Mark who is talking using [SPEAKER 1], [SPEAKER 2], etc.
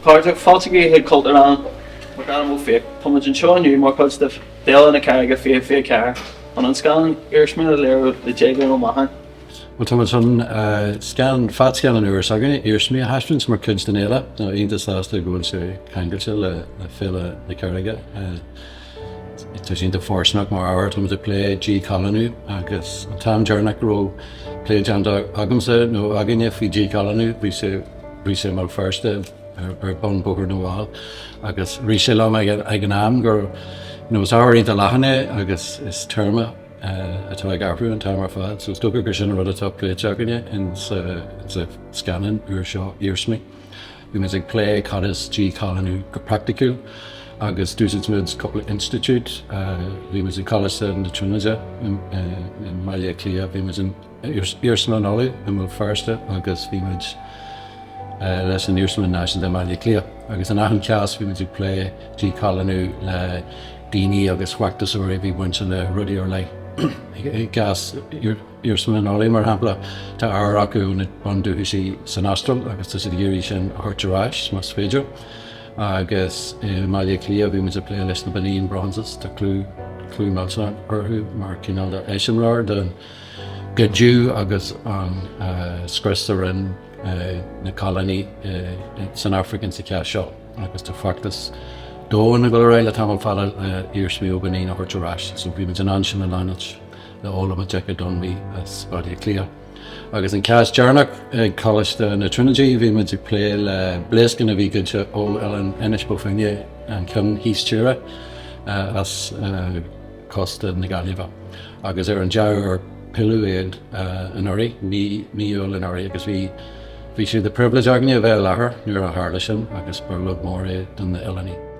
[SPEAKER 1] chairde, fáilte chuig Cultúrlann McAdam Ó Fiaich. Tá muid anseo inniu mar chuid de Fhéile na Carraige 2024 chun an scannán Iarsmaí a léiriú le Déaglán Ó Macháin.
[SPEAKER 2] Bhuel, tá muid chun scannán, fadscannán úr s'againne, Iarsmaí, a thaispeáint mar chuid den fhéile. Tá iontach sásta go bhfuil sé ceangailte le Féile na Carraige. Tá sé iontach fóirsteanach mar ábhar, tá muid ag plé díchoilíniú agus an t-am deireanach go raibh plé déanta agamsa nó againne faoi dhíchoilíniú bhí sé bhí sé i mBéal Feirste ar bun Bóthar na bhFál agus rith sé liom ag an am gur you know is ábhar iontach leathan é agus is téarma atá ag athrú an t-am ar fad so is dócha gur sin an rud atá pléite againne in sa sa scannán úr seo Iarsmaí. Bhí muid ag plé cad is díchoilíniú go praiticiúil agus d'úsáid muid cúpla institiúid. Bhí muid i Coláiste na Tríonóide i mBaile Átha Cliath, bhí muid in Iarsmalann Uladh i mBéal Feirste agus bhí muid leis an Iarsmalann Náisiúnta i mBaile Átha Cliath. Agus in achan chás bhí muid ag plé díchoilíniú le daoine agus feachtasóirí a bhí bainte le rudaí ar leith. I gcás Iarsmalann Uladh, mar shampla, tá ábhar acu ó na bundúchasaigh san Astráil agus tá siad ag iarraidh sin a thabhairt ar ais, más féidir. Agus i mBaile Átha Cliath bhí muid ag plé leis na Benin Bronzes, tá clú, clú millteanach orthu mar cineál de eiseamláir den ghoideadh agus an scrios a rinne na coilínigh san Afraic insa chás seo. Agus tá feachtas domhain ag dul ar aghaidh le tamall fada le iarsmaí ó Benin a thabhairt ar ais, so bhí muid in ann sin a leanúint. le Ola Majekodunmi as Baile Átha Cliath. Agus an cás deireanach ag Coláiste na Tríonóide, bhí muid ag plé le blaoscanna a bhí goidte ó oileán Inis Bó Finne, an ceann thíos tíre as cósta na Gaillimhe. Agus ar an dea-uair ar pilleadh iad anuraidh, mí Iúil anuraidh, agus bhí bhí sé de pribhléid againne a bheith i láthair nuair a tharla sin agus ba rud mór é do na oileánaigh.